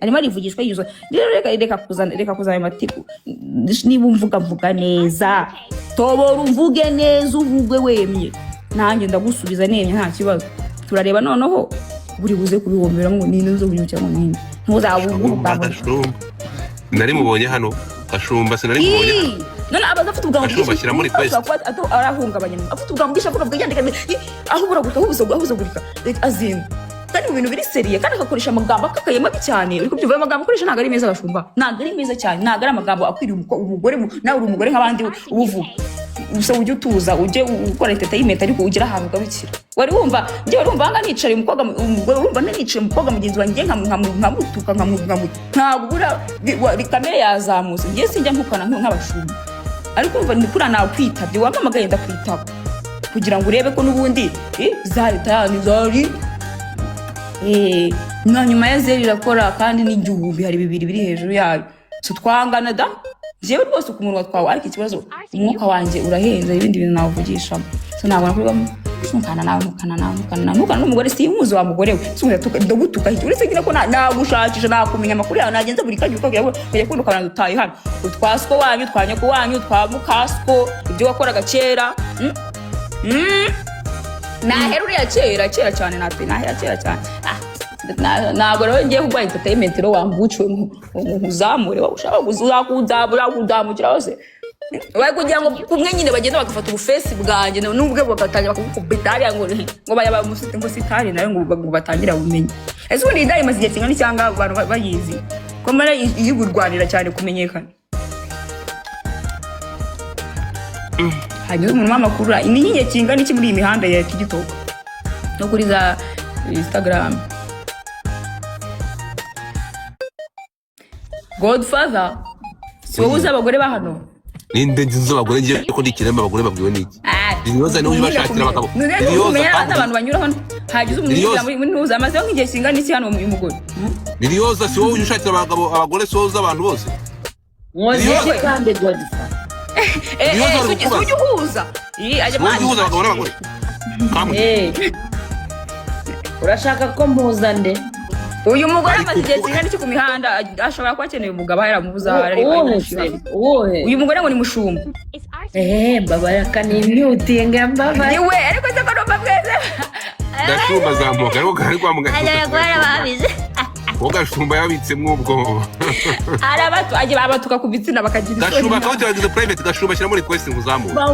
Arimo arivugishwa yuzuye. Rero reka kuzana ayo matiku. Niba umvuga, mvuga neza, tobora umvuge neza, uvuge wemye, nanjye ndagusubiza nemye, nta kibazo. Turareba noneho buri buze kubihombera ngo ninde uza kubyukira ngo ninde ntuzabuguruka. Gashumba nari mubonye hano, Gashumba sinari mubonye hano. None abaza afite ubwanwa Gashumba, bwinshi. shyira muri Ashobora request. kuba arahungabanya, afite ubwanwa bwinshi, avuga avuga yandika ahubura ahuzagurika azinga, kandi mu bintu biri sérieux, kandi agakoresha amagambo akakaye mabi cyane. Uri kubyumva? Ayo magambo akoresha ntabwo ari meza, Gashumba, ntabwo ari meza cyane, ntabwo ari amagambo akwiriye umugore. Nawe uri umugore nk'abandi uba uvuga gusa. Ujye utuza, ujye ukora entertainment, ariko ugire ahantu ugarukira. Wari wumva njye, wari wumva ahangaha nicaye umukobwa, umugore, wumva nicaye umukobwa mugenzi wanjye nkamutuka, ntabwo buriya kamere yazamutse. Njye sinjya ntukana nk'abashumba, ariko urumva ni kuriya nakwitabye, wampamagaye ndakwitaba kugira ngo urebe ko n'ubundi zari tayani zari. Na nyuma ya zeru irakora kandi n'igihumbi, hari bibiri biri hejuru yayo, so twangana da. Njyewe rwose ku munwa twawe, ariko ikibazo umwuka wanjye urahenze, ibindi bintu nawuvugishamo. So ntabwo nakurirwamo ntukana nawe, ntukana nawe, ntukana nawe, ntukana n'umugore simuzi wa mugore we. So ndagutuka iki? Uretse nyine ko nagushakisha, nakumenya amakuru yawe, nagenze buri kanya ukajya ukajya kubona ukabona dutaye hano utwa siko wanyu, twa nyoko wanyu, twa mukasiko, ibyo wakoraga kera. Nahera uriya kera kera cyane, natwe nahera kera cyane. Ntabwo rero ngiye kuguha entertainment rero wambuciwe ngo nkuzamure. Wowe ushaka kuzamura kuzamukira hose bari kugira ngo kumwe nyine bagenda bagafata ubufesi bwanjye n'ubwe bagatangira bakagukubita hariya ngo bayaba ngo sitari nayo ngo batangire bumenye. Ese ubundi iyi ndaya imaze igihe kingana cyangwa abantu bayizi ko mbona iri kurwanira cyane kumenyekana? Hanyuma umuntu w'amakuru ni nk'igihe kingana iki muri iyi mihanda ya TikTok no kuri za Instagram? Godfather, si wowe uzi abagore ba hano? Ninde nzi abagore? Ngiye ko ndi ikiremba, abagore babwiwe n'iki? Liliyoza niwe ubashakira abagabo. Liliyoza kumenya kandi abantu banyuraho, hagize umuntu Liliyoza. winjira muri ntuza, amazeho nk'igihe kingana iki hano uyu mugore? Liliyoza, si wowe ujya ushakira abagabo abagore? Si wowe uzi abantu bose? Nkoze Liliyoza. iki kandi, Godfa? Liliyoza ari Si kukubaza. ujya uhuza? Ii, ajya Si wowe ujya uhuza abagabo n'abagore kamwe? Urashaka ko mpuza nde? Uyu mugore Ari amaze igihe kukubaza. kingana iki ku mihanda? Ashobora kuba akeneye umugabo ahera mubuza. Uwuhe se, uwuhe? Uyu mugore ngo ni mushumba. Mbabara kanimyutinga, mbabara. Niwe, ariko se ko numva mwese Gashumba azamuka, ariko kari kwa muganga. Ajya kubara babize. Uwo Gashumba yabitsemo ubwoba. Arabatu ajya babatuka ku bitsina bakagira isoni. Gashumba, account yagize private. Gashumba, shyiramo request ngo uzamure. Umva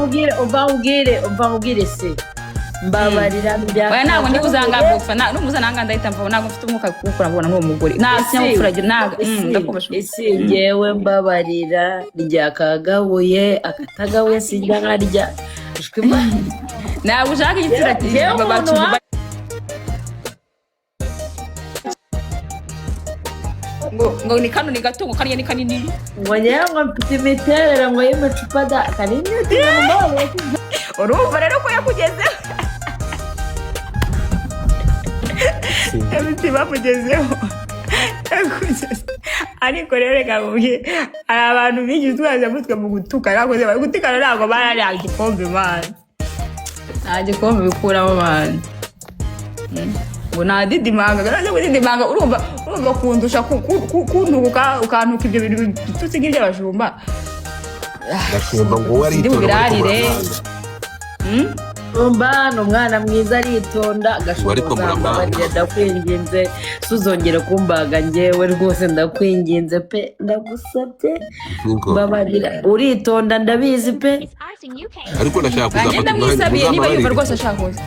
nkubwire, umva nkubwire se, mbabarira. Oya, ntabwo ndi buzanga gupfa numuza nanga ndahita mvaho. Ntabwo mfite umwuka kuwukura mbona n'uwo mugore nta kinyabupfura agira, ntabwo ndakubasha. Isi ngewe mbabarira, ryakagabuye akatagabuye sinjya nkarya. Ishwi Imana. Ntabwo ushaka igitsina. Yewe, umuntu ngo ni kano ni gato, ngo kariya ni kanini. Ngo ngewe ngo mfite imiterere ngo y'imicupa da kanimyutinga, mbabarira. Urumva rero ko yakugezeho, MT bamugezeho, yakugezeho. Ariko rero reka nkubwire, hari abantu bigize utwazamutwe mu gutukana. Bakoze bari gutukana, ntabwo barariha igikombe man, nta gikombe bikuramo man. Ngo nta didimanga nta kudidimanga. Urumva kundusha kuntuka, ukantuka ibyo bintu bitutsi nk'iby'abajumba. Gashumba ngo wowe Sindi aritonda, ariko bubirarire. muramwanga. Umva, ni umwana mwiza, aritonda. Gashumba, Ariko muramwanga. uzambabarire, ndakwinginze, suzongere kumbaga njyewe rwose, ndakwinginze pe, ndagusabye. Niko. Mbabarira, uritonda ndabizi pe. Ariko ndashaka Nanjye kuzafata umwanya ndamwisabiye niba yumva muzababarire. rwose ashaka kuza.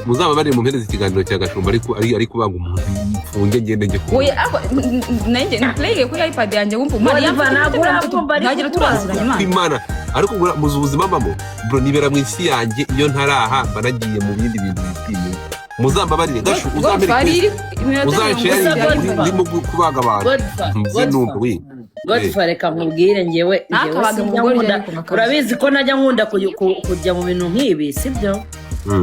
Muzababarire mumpereze ikiganiro cya Gashumba, ariko ari kubanga umuntu, mfunge ngende njye kumva. Oya, ariko nanjye playing kuri iPad yanjye, wumva umwana Oliver, yamfata ntabwo iminota urakumva, 30 ari ntagira kukubaza. turaziranye imana. Imana, ariko muzi ubuzima mbamo bro, nibera mu isi yanjye. Iyo ntaraha mba nagiye mu bindi bintu bitinyuka. Muzambabarire, Gashu, uzamere Godfather, request. iri iminota Uzansharinge. 30. Godfather. Ndimo kubaga abantu. Godfa, Nzi numva Godfa, wi. Godfa, reka nkubwire, ngewe Ntakabage sinjya umugore nkunda ariko nkakaza. Urabizi ko najya nkunda kujya mu bintu nk'ibi, sibyo?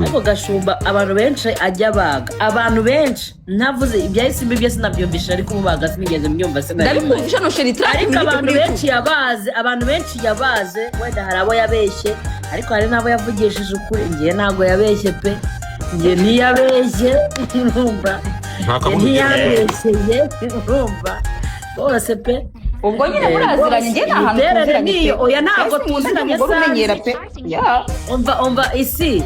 Ariko Gashumba abantu benshi ajya abaga, abantu benshi, ntavuze ibya Isimbi byo sinabyumvishe, ariko umubaga sinigeze mbyumva, sinabimenya. Ndabikumvisha no sheri track. Ariko abantu benshi yabaze, abantu benshi yabaze, wenda hari abo yabeshye, ariko hari n'abo yavugishije ukuri. Ngewe ntabwo yabeshye pe, ngewe ntiyabeshye, urumva? Nta kabuno ugira. Ntiyambeshyeye, urumva rwose pe. Ubwo nyine muraziranye, njye nta hantu Imiterere tuziranye pe. niyo, oya, ntabwo Ese umuntu tuziranye. umugore umenyera pe ya. Umva, umva, isi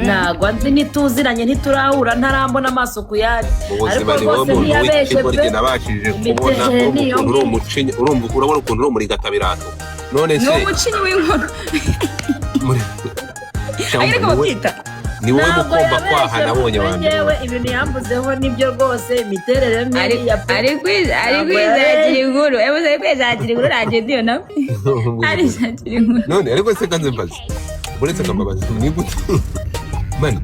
ntabwo nzi, ntituziranye, ntiturahura, ntarambona amaso ku yandi. Mu buzima Ariko ni wowe rwose muntu ntiyabeshye w'ikigo pe. rye nabashije kubona. Imiterere Urumva niyo. ukuntu uri umucinya, urumva, urabona ukuntu uri umurigatabirato none Ni se umucinyi w'inkuru. Cyangwa ariko ni wowe babyita ni wowe Ntabwo mukomba kwaha yabeshye nabonye pe. wa mbere. Njyewe ibintu yambuzeho nibyo rwose, imiterere ari n'iriya pe. ari Ntabwo kwizakira inkuru, ebuze ari kwizakira inkuru, nagenda iyo nawe arizakira inkuru. None ariko se kanze mbaze, uretse kambabazi, ni gute man,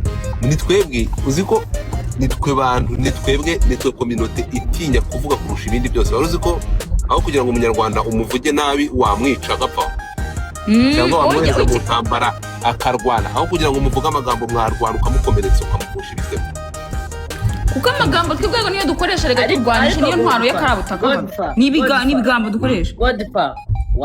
ni twebwe, uzi ko ni twe bantu, ni twebwe, ni twe communauté itinya kuvuga kurusha ibindi byose. Wari uzi ko aho kugira ngo umunyarwanda umuvuge nabi wamwica agapfa, cyangwa wamwohereza mu ntambara akarwana, aho kugira ngo umuvuge amagambo mwarwana ukamukomeretsa, ukamuvusha ibisebe? Kuko amagambo twebwe niyo dukoresha reka turwanisha, Ariko niyo ntwaro Godfa, y'akarabutaka. Godfa, Ni Godfa. ibigambo dukoresha. Godfa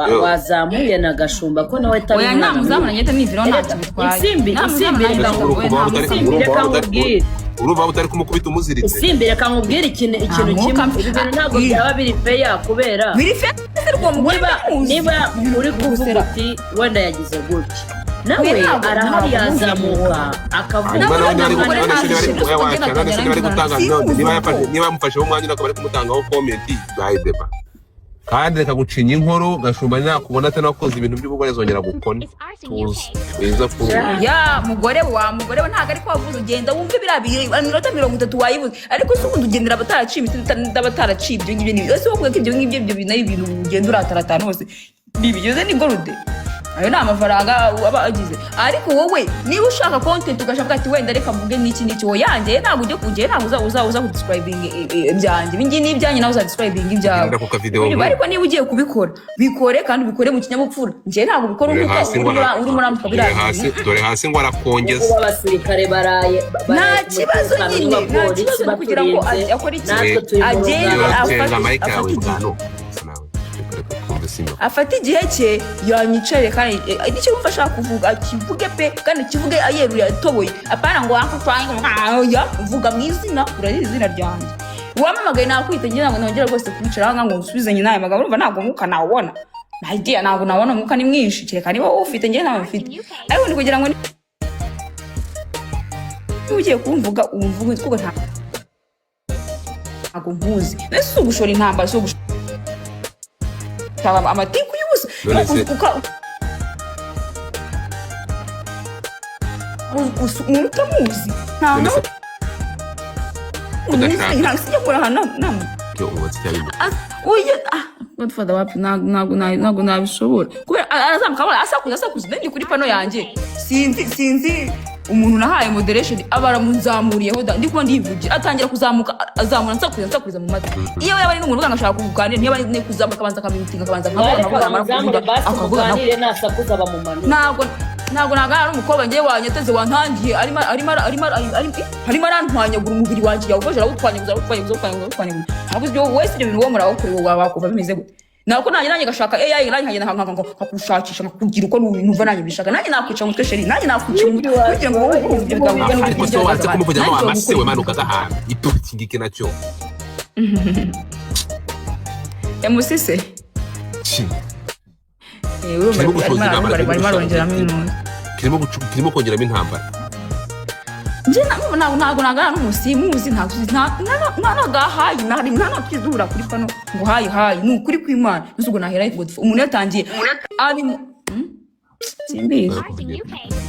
Yo. wazamuye na Gashumba ko nawe atari Oya, umwana namuzamura mubi. ngahita niviraho, ntacyo bitwaye. Isimbi, Namuzamura Isimbi, nanjye reka ndavuga, oya, namuzamura. Isimbi, Urumva reka nkubwire. Urumva waba utari kumukubita umuziritse. Isimbi, reka nkubwire ikintu Nta kimwe. mwuka Ibi bintu ntabwo byaba biri fair kubera Biri fair rwo mugore niba ndamuzi. niba uri kuvuga uti wenda yagize gutya, nawe We ntabwo- arahari, ntabwo yazamuka akavuga. Hanyuma nawe niba ari Ntabwo none se niba ari ntabwo oya, wakira, none se niba ari gutanga, none niba yafashe, niba yamufasheho umwanya akaba ari kumutangaho comment, bayideba kandi reka gucinya inkuru. Gashumba nakubona atanakoze ibintu by'ubugore azongera gukona. Tuzi wiza kuri ubu. Ya mugore, wa mugore we, ntabwo ariko wavuze. Ugenda wumve biriya iminota 30 wayibuze, ariko se ubundi ugendera abataraciye imiti n'abataraciye ibyo ngibyo ni ese wowe ko ibyo ngibyo, ibyo bintu ari ibintu ugenda urataratana hose ntibigeze ni gold, ayo ni amafaranga aba agize. Ariko wowe niba ushaka content ugashaka ati wenda reka mvuge n'iki n'iki, wowe yanjye ntabwo ujya kujya, ntabwo uza kudescribing ibyanjye, ibi ngibi ni ibyanjye, nawe uzadescribing ibyawe. Genda ku kavideo. Urumva? Ariko niba ugiye kubikora, bikore kandi ubikore mu kinyabupfura. Njye ntabwo ubikora Dore uko hasi ngo urimo urambuka dore biriya hasi bintu. Dore hasi ngo arakongeza. Ubu abasirikare baraye Nta baraye ku kibazo mutekano nyine, nta w'abapolisi kibazo ni kugira ngo baturinze, akore iki? natwe turi mu Agende rugamba. Senga mic yawe. afate igihe. Bwano Gusa nawe reka reka twumve Simba. Afate igihe cye yanyicare, kandi nicyo yumva ashaka kuvuga akivuge pe, kandi akivuge ayeruye atoboye, apana ngo ya uvuga mu izina, urazi izina ryanjye, wamamagaye nakwita. Ngira ngo nongere rwose kwicara aha ngaha ngo nsubizanye n'aya magambo, urumva ntabwo umwuka nawubona, ntagiye, ntabwo nabona, umwuka ni mwinshi, kereka niba wowe ufite, njye ntawe mfite. Ariko ni kugira ngo niba ugiye kumvuga umvuge, kuko ntabwo nkuzi. Mbese si ugushora intambara, si ugushora amatiku y'ubusa. None se- Umuntu utamuzi nta None se udashaka. Ntabwo sijya kure ahantu nta Ibyo ubatse cyangwa Oya, ah, Godfather, wapi, ntabwo nabishobora kubera arazamuka abona asakuza asakuza, ndi kuri pano yanjye, sinzi umuntu nahaye moderation aba aramunzamuriyeho da, ndi kuba ndivugira, atangira kuzamuka, azamura nsakuza nsakuza mu matwi. Iyo yaba ari n'umuntu ubwo ashaka kuganira, niba ari kuzamuka akabanza akamutinga, akabanza akavuga, Bareka akavuga, amara bamuzamure kuvuga basi akavuga nawe. Muganire, nasakuza bamumanure. Ntabwo naganira n'umukobwa ngewe wanyateze, wantangiye, arimo arantwanyagura umubiri wanjye, yawufashe arawutwanyaguza, arawutwanyaguza, arawutwanyaguza, arawutwanyaguza. Ntabwo ibyo wese, ibyo bintu wowe murawukora wakumva bimeze gute? Nako nanjye ngashaka AI, nanjye nkagenda nkakushakisha, nkakugira uko numva nanjye mbishaka. Nanjye nakwica umutwe, chérie, nanjye nakwica umutwe kugira ngo wowe urumve ibyo bigambo Ah, ariko se wanze kumuvugiramo Nanjye amase gukora. We manuka agahantu itu iki ngiki nacyo. MC se. Ki. Urumva Kirimo gushoza arimo intambara, arimo kirimo arongeramo gushoza- ibintu. Kirimo kongeramo intambara. Nje ntabwo nagana n'umusimuzi, ntabwo nta nagahayi nari nta natwizura kuri pano ngo hayi hayi, ni ukuri kw'Imana. Mbese ubwo nahera ngo umuntu yatangiye ari simbizi.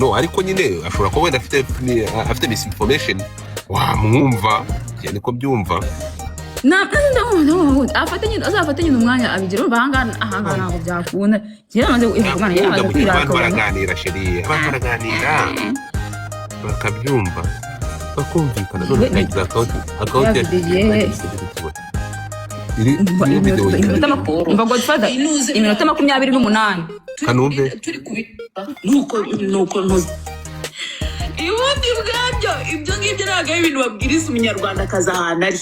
No, ariko nyine ashobora kuba wenda afite misinformation, wamwumva, njye niko byumva. Afate nyine, azafate nyine umwanya abigira. Urumva ahangaha ntabwo byakunda. Njye namaze Imana Nakunda yamaze mu gihe abantu kwirakabona. baraganira, chérie, abantu baraganira bakabyumva bakumvikana. None nkagize account ya Ya video. Iri iri video. Umva Godfather, iminota 28. Kanumbe. Turi kubireba nuko ntuzi ubundi bwabyo, ibyo ngibyo ntabwo ari ibintu babwiriza umunyarwandakazi ahantu ari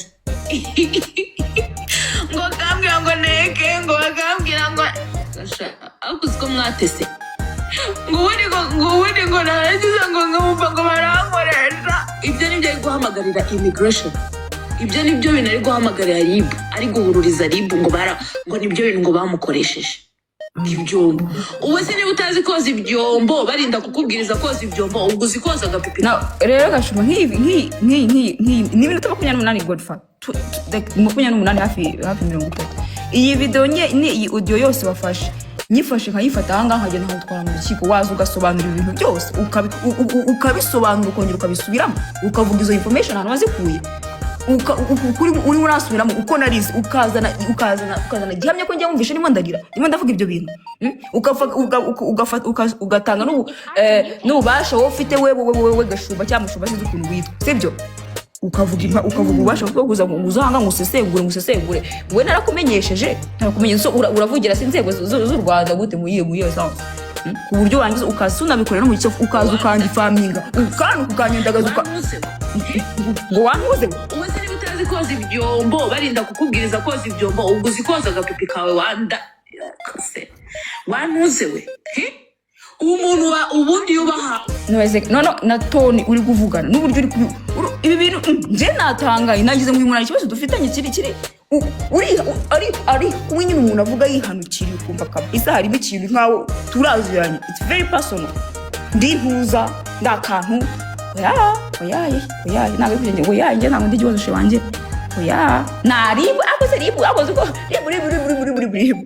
ngo akambwira ngo neke, ngo bakambwira ngo ariko uzi ko mwatese, ngo ubundi ngo narangiza ngo nkumva ngo barankoresha ibyo nibyo ari guhamagara. Guhamagarira immigration, ibyo ni byo bintu ari guhamagarira RIB, ari guhururiza RIB ngo bara ngo nibyo bintu ngo bamukoresheje ibyombo. Ubu se niba utazi koza ibyombo, barinda kukubwiriza koza ibyombo? Ubwo uzi koza agapipi? Na rero Gashumba, nk'iyi nk'iyi nk'iyi nk'iyi nk'iyi ni iminota 28, Godfa, like 28, hafi hafi 30. Iyi video nye ni iyi audio yose wafashe, nyifashe nkayifata ahangaha, nkagenda nkagutwara mu rukiko, waza ugasobanura ibintu byose, ukabisobanura, ukongera ukabisubiramo, ukavuga izo information ahantu wazikuye, urimo urasubiramo uko narize, ukazana gihamya ko njya wumvishe ndimo ndarira, ndimo ndavuga ibyo bintu. Ugatanga n'ububasha wowe ufite, wewe Gashumba cyangwa Mushumba, sinzi ukuntu witwa, sibyo? Ukavuga ububasha bwo kuza ngo uzanga ngo usesengure. We narakumenyesheje. So uravugira se inzego z'u Rwanda gute mu yihe sense? Ku buryo wangiza ukaza unabikorera no mu gihe ukaza ukandifaminga, ukanyandagaza, Wantuze. Ngo wantuze. Ubu se niba utazi koza ibyombo, barinda kukubwiriza koza ibyombo? Ubwo uzi koza agapipi kawe? Wanda se wantuze we? He? Umuntu wa ubundi yubaha. Ntiweze no na tone uri kuvugana n'uburyo uri kubi ibi bintu, nje natangaye, nagize ngo uyu muntu hari ikibazo dufitanye kiri uri ari kumwe nyine. Umuntu avuga yihanukiriye, ukumva kabisa harimo ikintu nkaho turaziranye. It's very personal. Ndi ntuza ndi akantu. Oya, oya, oya, ntabwo ari kugenda. Oya, njye ntabwo ndi igihozo wanjye. Oya, nta RIB ako se RIB ako ko RIB RIB RIB RIB RIB RIB RIB.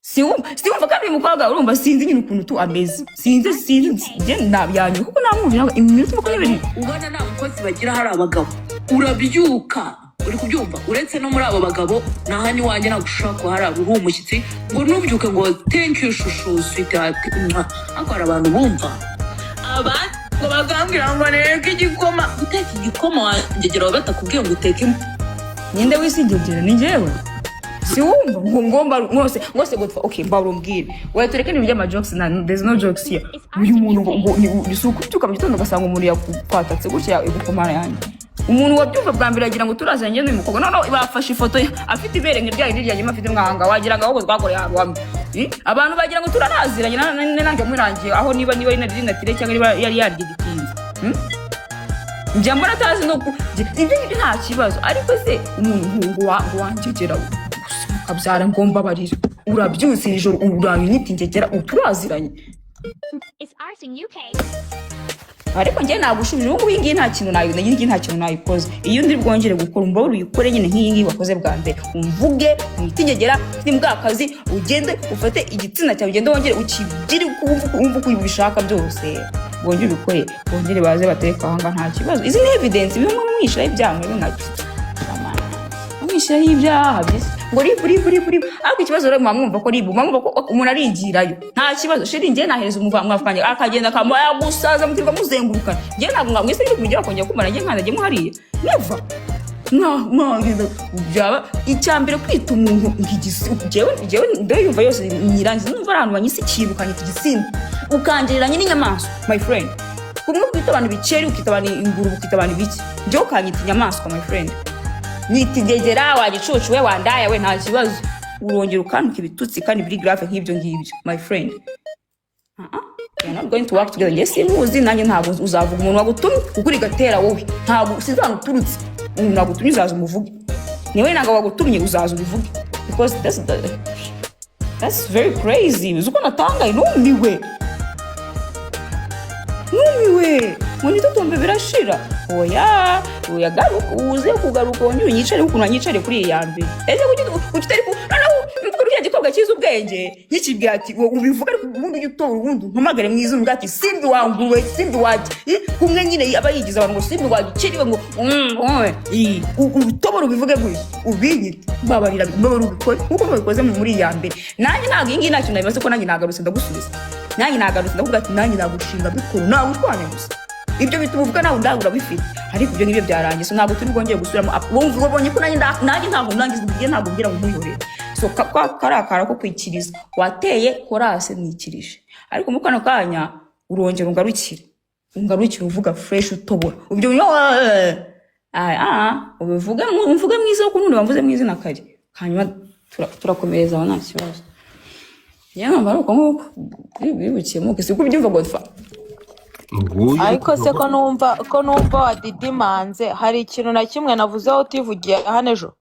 Siwumva kandi uyu mukobwa, urumva, sinzi nyine ukuntu tu ameze, sinzi njye nabyanyu kuko namwumvira iminota 20. Ubona nta mukozi bagira, hari abagabo. Urabyuka, uri kubyumva? Uretse no muri abo bagabo, na hano iwanjye ntabwo ushobora kuharara uri umushyitsi ngo ntubyuke ngo "Thank you, chouchou, sweetheart." Ariko hari abantu bumva abandi ngo bakambwira ngo reka igikoma, guteka igikoma wangegera batakubwiye ngo uteke. Ninde wisigegera? Ni njyewe? Siwumva ngo ngomba ngose ngose gutfa. Okay, mbawura umbwire we, tureke ibintu by'ama jokes na there's no jokes here. Uyu muntu ngo ni si ukubyuka mu gitondo ugasanga umuntu yakwatatse gutya igukomara yanjye. Umuntu wabyumva bwa mbere agira ngo turazanye n'uyu mukobwa. Noneho bafashe ifoto ye afite ibere nk'irya rindi ryanjye afite mwanga, wagira ngo ahubwo twakoreye ahantu hamwe. Abantu bagira ngo turanaziranye nanjye murangiye aho niba ari na natire cyangwa niba yari yaryigitinze. Njya mbona atazi no ibyo ngibyo nta kibazo, ariko se umuntu ngo wangegera gusa ukabyara ngo mbabarira, urabyutse iri joro uranyita ingegera, turaziranye? It's arson UK. Ariko njye nagushubije. Ubu ngubu iyi ngiyi nta kintu nayo, iyi ngiyi nta kintu nayikoze. Iyo undi bwongere gukora, umbabarire uyikore nyine nk'iyi ngiyi wakoze bwa mbere, umvuge mwite ingegera ni mbwakazi, ugende ufate igitsina cyawe, ugende wongere ukigire uko wumva uko ubishaka byose, wongere ubikore, bongere baze batereke aho ngaho, nta kibazo. Izi ni evidence. Bimwe mwishyiraho ibyaha, mwebwe nkabyo mwishyiraho ibyaha byinshi ngo RIB, RIB, RIB, RIB. Ariko ikibazo rero, muba mwumva ko RIB, muba mwumva ko umuntu arigirayo. Nta kibazo chérie, njye nahereza umuvanye akagenda akamuha yagusaza, mutirwa muzengurukana. Njye ntabwo mwamwise biri kumugera kongera kumara njye nkandagiyemo hariya, never. Mwagenda byaba icya mbere kwita umuntu nk'igisi. Njyewe ndayumva yose nyirangiza, numva ari ahantu banyise ikintu, ukanyita igisimba, ukangereranya n'inyamaswa, my friend. Kumwe kwita abantu ibikeri, ukita abantu ingurube, ukita abantu ibiki, njyewe ukanyita inyamaswa, my friend. Nyita ingegera, wagicucu we, wandaya we, nta kibazo. Urongera ukantuka ibitutsi kandi biri grave nk'ibyo ngibyo, my friend. We are not going to work together. Njye sinkuzi, nanjye ntabwo uzavuga umuntu wagutumye, kuko uri gatera wowe, ntabwo sinzi ahantu uturutse. Umuntu wagutumye uzaza umuvuge, niwe ntabwo wagutumye uzaza ubivuge, because that's very crazy. Uzi uko natangaye? Numiwe, numiwe. Ngo nitotombe birashira. Oya, oya, garuka, uze kugaruka wongere unyicare ukuntu wanyicare kuri iyi ya mbere. Ese kuki utari ku noneho uriya gikobwa cyiza ubwenge nkikibwira ati wowe ubivuga, ariko ubundi ujye utora, ubundi umpamagare mu izina, umbwira ati "Simbi wanguwe, simbi wajya." Kumwe nyine aba yigize abantu ngo simbi wagikiriwe, ngo utobora ubivuge gutya, ubinyite. Mbabarira, mbabarira, ubikore nkuko babikoze muri iyi ya mbere. Nanjye ntabwo iyi ngiyi nta kintu nabimaze, ko nanjye nagarutse ndagusubiza, nanjye nagarutse ndavuga ati nanjye nagushinga bikuru nagushwanya gusa. Ibyo bituma uvuga nawe ndawe urabifite, ariko ibyo ngibyo byarangiye, so ntabwo turi bwongere gusubiramo. Wumva wabonye ko nanjye nanjye ntabwo nanjye ngiye, ntabwo mbwira ngo nkwihorere. So kariya kara ko kwikiriza wateye korase mwikirije, ariko muri kano kanya urongera ungarukire uvuga fresh, utobora ibyo bintu. Ubivuge mvuge mu izina, kuko wamvuze mu izina kare, hanyuma turakomereza aho, nta kibazo. Njyewe numva ari uko nguko biri bukemuke, siko ubyumva, Godfa? Nguyu. Ariko se ko numva wadidimanze, hari ikintu na kimwe navuzeho utivugiye hano ejo?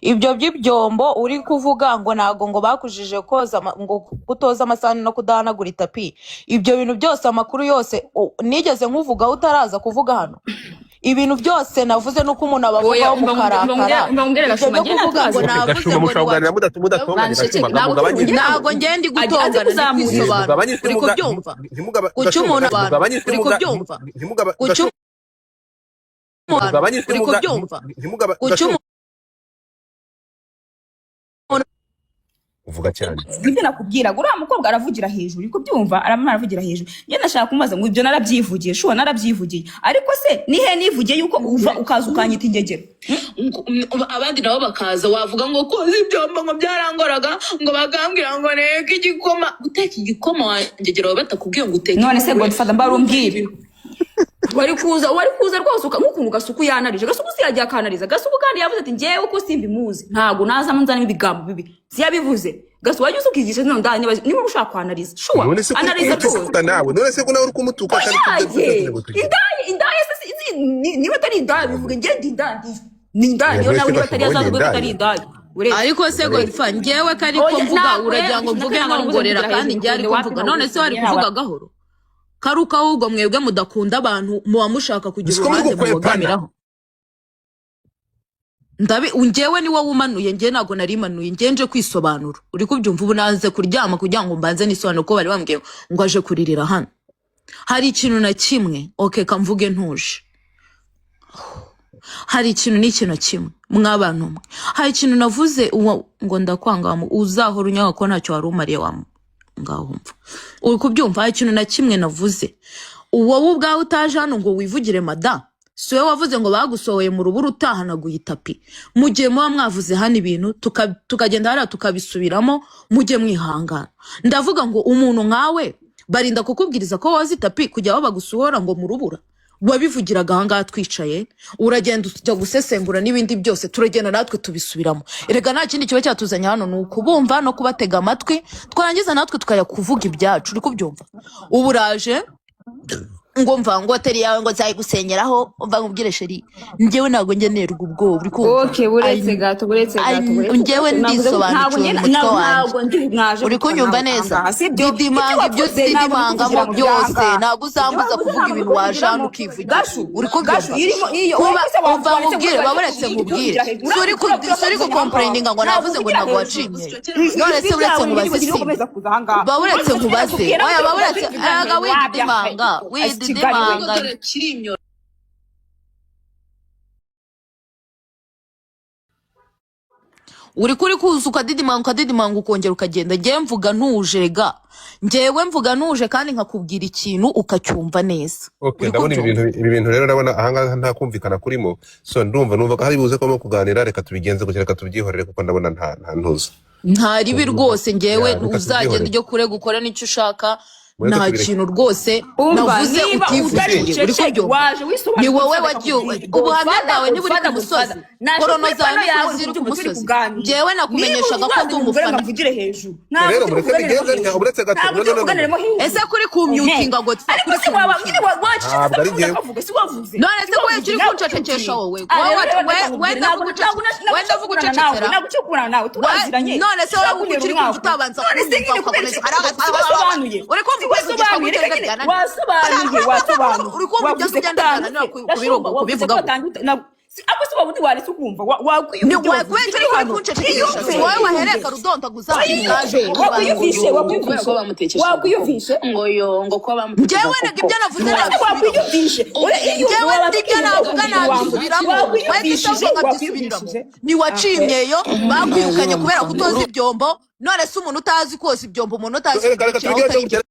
Ibyo by'ibyombo uri kuvuga ngo ntago ngo bakujije koza ngo kutoza amasahani no kudahanagura itapi, ibyo bintu byose, amakuru yose nigeze nkuvugaho utaraza kuvuga hano? Ibintu byose navuze nuko umuntu Oya, abavugaho umva mukarakara. umva ngumbwire Ibyo Gashumba, byo njye kuvuga ngo ntabwo Okay, navuze Gashumba, ngo mushobora kuganira mudatonganye. Bansheke, Gashumba, ntabwo mugabanye tuvugira. Ntabwo njye ndi Azi gutongana, ndi kuzamura. kwisobanura. Mugabanye. Uri kubyumva? Kuki Gashumba, umuntu abantu mugabanye. uri kubyumva? Kuki Gashumba, umuntu mugabanye. uri kubyumva? Kuki Gashumba umuntu uvuga cyane. Nibyo nakubwiraga, uriya mukobwa aravugira hejuru, uri kubyumva? Arama aravugira hejuru. Njye ndashaka kumubaza ngo ibyo narabyivugiye, shuwa narabyivugiye, ariko se nihe nivugiye yuko uva ukaza ukanyita ingegero? Abandi nabo bakaza wavuga ngo koza ibyombo ngo byarangoraga, ngo bakambwira ngo reka igikoma, guteka igikoma wangegera baba batakubwiye ngo uteke. None se Godfather, mbari umbwire, wari kuza rwose nk'ukuntu Gasuku yanarije. Gasuku si yagiye akanariza Gasuku, kandi yavuze ati njyewe ko simbimuzi, ntabwo nazamo nzanamo ibigambo bibi. Si yabivuze Gasuku? Wajya uza ukigisha zino ndaya niba ushaka kwanariza, shuwa. None se ko Anariza rwose. uri nawe, none se ko nawe uri kumutuka kandi Oyaye! tujya ngo tujye Indaya, indaya se niba atari indaya bivuga. Njye ndi indaya, ni indaya Oya, niyo none nawe se niba atari Gashumba, azaza wowe ubwo atari indaya. Uretse. Ariko se Godfa, njyewe ko ariko Oya, mvuga, ntabwo uragira ngo mvuge ntabwo navuze nkongorera kugira kandi hejuru, njye ariko wapi, mvuga. ntabwo None se wari ntabwo. kuvuga gahoro karuka? Ahubwo mwebwe mudakunda abantu muba mushaka kugira Siko muri uruhande gukwepana. mubogamiraho. Ndabi njyewe ni wowe umanuye, njyewe ntabwo nari manuye. Njyewe nje kwisobanura, uri kubyumva? Ubu nanze kuryama kugira ngo mbanze nisobanure ko bari bambwiye ngo aje kuririra hano. Hari ikintu na kimwe, okay, kamvuge ntuje. Hari ikintu n'ikintu kimwe mw'abantu mwe, hari ikintu navuze uwo ngo ndakwanga uzahora unyanga ko ntacyo wari umariye wa ngaho mva, uri kubyumva? Hari ikintu na kimwe navuze wowe ubwawe utaje hano ngo wivugire? Mada si wowe wavuze ngo bagusohoye mu rubura utahanaguye itapi? Mu gihe muba mwavuze hano ibintu tukagenda hariya tukabisubiramo, mujye mwihangana. Ndavuga ngo umuntu nkawe barinda kukubwiriza ko woza itapi kujya aho bagusohora ngo mu rubura? Wabivugiraga ahangaha twicaye, uragenda ujya gusesengura n'ibindi byose, turagenda natwe tubisubiramo. Erega nta kindi kiba cyatuzanye hano, ni ukubumva no kubatega amatwi, twarangiza natwe tukajya kuvuga ibyacu. Uri kubyumva? Ubu uraje ngo mva ngo atari yawe ngo nzayigusenyeraho. Mva nkubwire chérie, njyewe ntabwo njye nerwa ubwoba, uri kumva? Okay, buretse gato, buretse gato, buretse Njyewe gato. Ndisobanukiwe mu mutwe wanjye. Ntabwo ndi mwaje Uri kunyumva neza? Didimanga ibyo didimangamo byose, ntabwo uzambuza kuvuga ibintu waje hano ukivugira, uri kubyumva? Kuba umva nkubwire, baburetse nkubwire, si uri gucomplaininga ngo navuze ngo ntabwo wacimye? None se uretse nkubaze, simba, baburetse nkubaze, oya, baburetse aga wididimanga, wididimanga. Dore kirimyo. Uri kuri kuza ukadidimanga, ukadidimanga, ukongera ukagenda. Njyewe mvuga ntuje ga, njyewe mvuga ntuje kandi nkakubwira ikintu ukacyumva neza. Okay, Uri ndabona ibi kubyumva? bintu, ibi bintu rero ndabona ahangaha nta kumvikana kurimo, so ndumva numva hari buze kubamo kuganira. Reka tubigenze gutya, reka tubyihorere kuko ndabona nta ntuza. Nta ribi rwose njyewe. Ya, reka Uzagenda tubyihorere. ujye kure gukora n'icyo ushaka. Mureke Nta tubireke. kintu rwose Umva, navuze niba utari utivugiye, uri buceceke, kubyumva? waje wisobanura. Ni wowe wagiye, ubuhamya bwawe ntiburi ku musozi, korono zawe ntiziri ziri ku musozi. Njyewe nakumenyeshaga ko ndi umufana. Mvugire hejuru. Rero mureke bigenze gutya, uretse gato. Ntabwo No, no, no, no. tuvuganiremo hejuru. Ese kuri kumyutinga ngo Ariko se waba nyine wacecetse? Ntabwo ari njyewe. Ukavuga si wavuze? None se wowe uri kuncecekesha wowe? Wenda vuga ucecekera. Ntabwo cyo kubana nawe turaziranye. None se wowe ukiri kumva utabanza None se kumva nyine kubera ugakomeza wasobanuye? Uri kumva ukwivugishwa Wasobanuye, gutya reka nyine byananiye? wasobanuye, wasobanuye. Uri kumva ibyo Wavuze ko ugenda utandutse. byananira Ndashumba, wavuze ko kubivugaho? utandutse. Ako se wabundi waretse ukumva Ni wakwiyumva we turi kuri kuncecekesha, si wowe wahereka rudondaguza ubwaje? Wakwiyumvishe, Kubera ko wakwiyumvishe, bamutekesha wakwiyumvishe. ngo yo ngo kuba bamutekesha. Njyewe nega ibyo navuze None se nabisubiramo. wakwiyumvishe? Njyewe ibyo navuga nabisubiramo, wenda utavuga nkabyisubiriramo. Ntiwaciye imyeyo, bakwirukanye kubera kutoza ibyombo. None se umuntu utazi koza ibyombo, umuntu utazi Reka kubicaho tubigenze utari gutya.